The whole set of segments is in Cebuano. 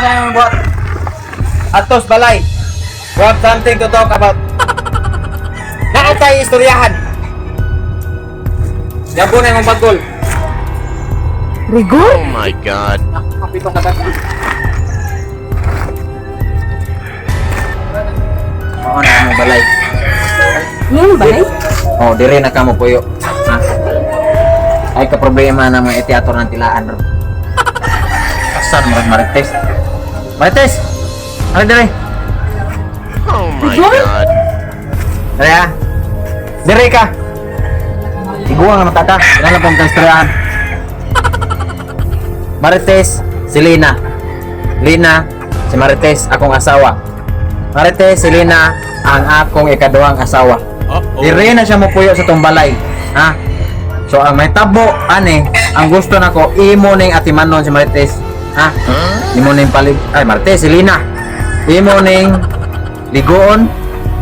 Sa imong buhat? Atos balay. We have something to talk about. Naa tay istoryahan. Yabo na imong bagol. Rigor? Oh my God. Kapitong kadag. Oo na imong balay. Yung balay? Oh, dire na kamo puyo. Ha? Ay ka problema na mga itiator ng tilaan ro. Asan mo Marites? Marites! Ano dire? Oh my Rigor? God. Dire ha? Dire ka. Iguang nga mata ka. Wala pong kaistoryahan. Marites, si Lina. Lina, si Marites, akong asawa. Marites, si Lina, ang akong ikaduhang asawa. Dire na siya mopuyo sa tumbalay. Ha? So ang may tabo ani, ang gusto nako imo ning atimanon si Marites. Ha? Imo ning palig ay Marites, si Lina. Imo ning ligoon,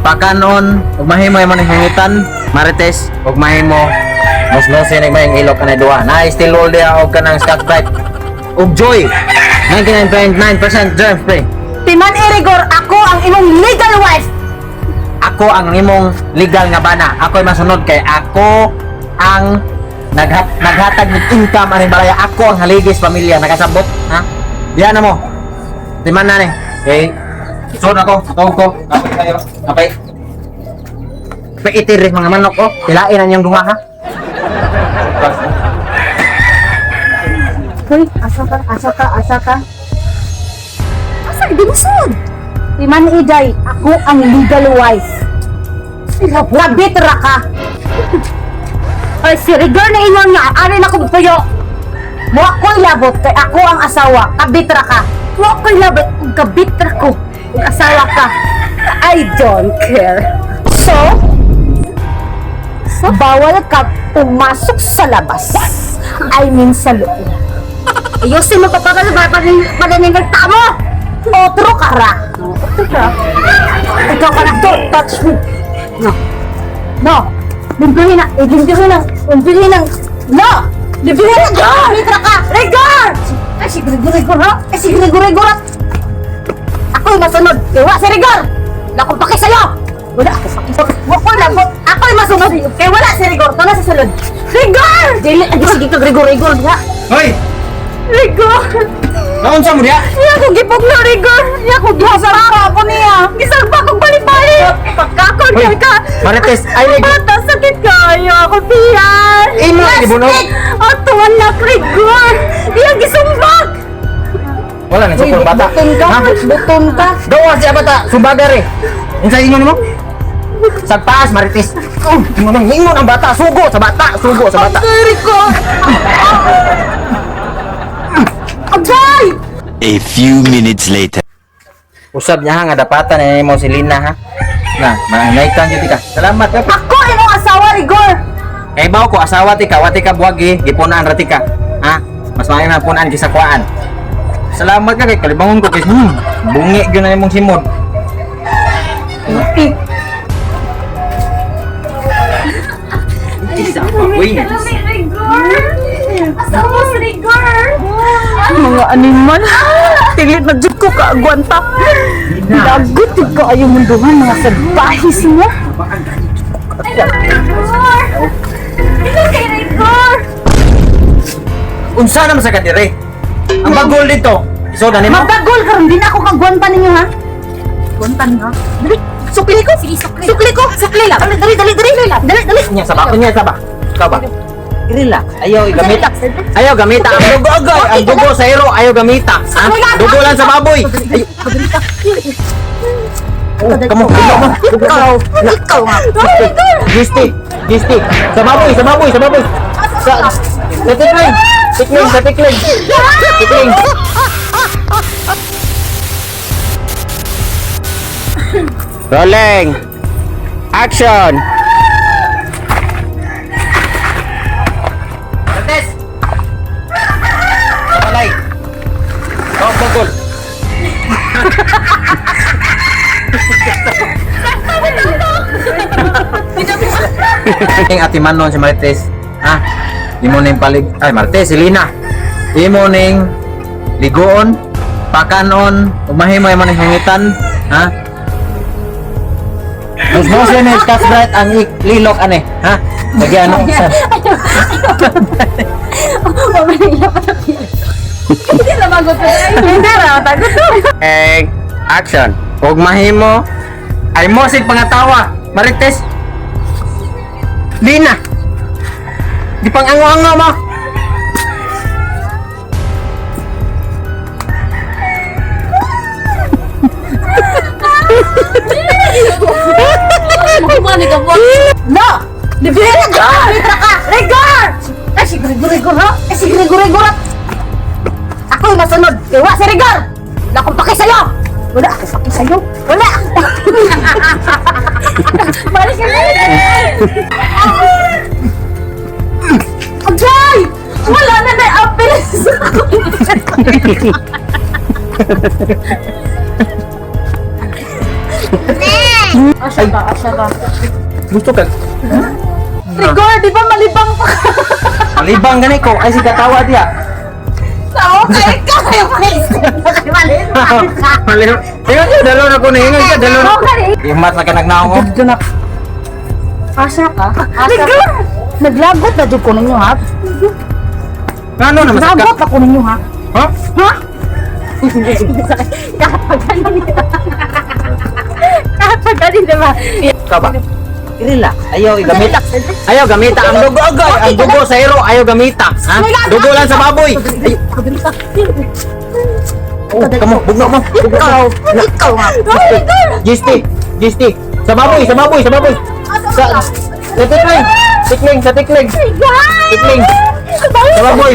pakanon, ug mahimo imo ning hangitan, Marites, ug mahimo musnosin ning mayong ilok anay duha. Na still roll diha og kanang Scotch Brite. Ug Joy, 99.9% germ free. Timan Irigor, ako ang imong legal wife. Ako ang imong legal nga bana. Ako'y masunod kay ako ang naghatag ng income aning balaya. Ako ang haligis pamilya. Nakasabot, ha? Diyan na mo. Timan na ni. Okay. Sud ako. Tuog ko. Kapay kayo. Kapay. Paitir mga manok oh. Tilain ang inyong duha ha. Hoy, asa ka, asa ka, asa ka? Asa ka, dimusod? Timan Iday, ako ang legal wife. Labit ra ka. Ay, si Rigor na ingon nga, ari na kong puyo. Mo ako'y labot, kay ako ang asawa, kabit ra ka. Mo ako'y labot, ug kabit ra ko, ug asawa ka. I don't care. So, bawal ka pumasok sa labas. I mean sa loob. Ayusin mo pa para pananingal tamo! Otro ka ra! Otro ka? Ikaw ka na, don't touch me! No. No! Limpihin na! Eh, limpihin na! Limpihin na! No! Limpihin na! No! Mitra ka! Rigor! Ay, si Rigor, Rigor, ha? Ay, si Rigor, Rigor, ha? Ako'y masunod! Kaya wala si Rigor! Wala akong paki sa'yo! Wala ako paki sa'yo! Wala ko Ako'y masunod! Kaya wala si Rigor! Ito na sa sulod! Rigor! Dili, ay, sige ka, Rigor, Rigor, ha? Hoy! Rigor! Naunsa mo diha? Iya ko gipugno, Rigor! Iya ko gihasarara ako niya! Gisagpa kong balik-balik! Pagkakon Hoy, ka! Marites, ay, Rigor. Bata, sakit kayo ako, tiyan! Imo, gibuno. Ato, anak, Rigor! Iya, gisumbag! Wala nang sukol bata. Buton ka, Ha? buton ka. Gawa siya bata, sumbaga re. Unsa ingon mo? Sagpaas Marites. Oh, ingon ingon ang bata, sugo sa bata, sugo sa bata. Rigor! Agay! A few minutes later. Usab niya ha nga dapatan ni mo si Lina ha. Na, maanay kang gyud ka. Salamat ka. Ako imong asawa, Rigor! Kay bawo ko asawa ti ka, wati ka buwagi, gipunaan ra ti ka. Ha? Mas maayo na punaan kaysa kuaan. Salamat ka kay kalibangon ko kay bungi gyud na imong simod. Isa pa, uy. Rigor! Asawa si Rigor! Mga animal! Tinglit na jud ko kaagwanta! Dagot jud ka ayaw munduhan mga sabahis mo! Rigor! Ikaw kay Rigor! Unsa naman sa kadire? Ang bagol dito. So na nimo. Mabagol karon din ako kagwanta ninyo ha. Gwanta ninyo ha. Dali, sukli ko. Sige, sukli. Sukli ko, sukli lang. Dali, dali, dali, dali. Dali, dali. Nya sa ba? Nya sa ba? Ikaw ba? Relax. Ayaw gamita. Ayaw gamita ang dugo agay. Ang dugo sa iro ayaw gamita. Ha? Dugo lang sa baboy. Ayaw. Oh, kamo. Kamo. Ikaw, ikaw nga. Gisti. Gisti. Sa baboy, sa baboy, sa baboy. Sa tikling. Tikling, sa tikling. Tikling. Rolling. Action. Cortez. Balay. Tawag bagol. Ing atimanon si Marites. Ha? Imo ning palig ay Marites si Lina. Imo ning ligoon, Pakanon, ug mahimo imo ning hungitan, ha? Mas mo ni Scotch Brite ang lilok ane, ha? Lagi ano sa Hindi na magot. Hindi ra tagot. Eh, action. Ug mahimo ay mo sig pangatawa, Marites. Lina. Di pang ango-ango mo. No! Rigor! Ka! Rigor! Ay, si Rigor, Rigor, ha? Ay, si Rigor, Rigor, ha? Ako yung masunod. Iwa si Rigor! Wala akong pake sa'yo! Wala akong pake sa'yo! Wala akong Balik ka na! Ajay! Wala na na apel! Asa ba? Asa ba? Gusto ka. Rigor, di ba malibang pa ka? Malibang gani ko ay si katawa diya. Sao kay ka kayo kayo Malibang. Ingat ka dalo na ko na ingat ka dalo. Imat na ka nagnaong. oh. Asa ka? Asa ka? Naglagot na jud ko ninyo ha. Ngano naman sa ka? Naglagot ako ninyo ha. Ha? Ha? Kapag Kapag ganun diba? Ka ba? Relax. Ayaw igamit. Ayaw gamita ang dugo agay. Ang dugo sa ero ayaw gamita. Ha? Dugo lang sa baboy. Ay, oh, kamo bugno mo. Bugno mo. Ikaw nga. Gisti. Gisti. Sa baboy, sa baboy, sa baboy. Sa tikling. Tikling, sa tikling. Tikling. Sa baboy.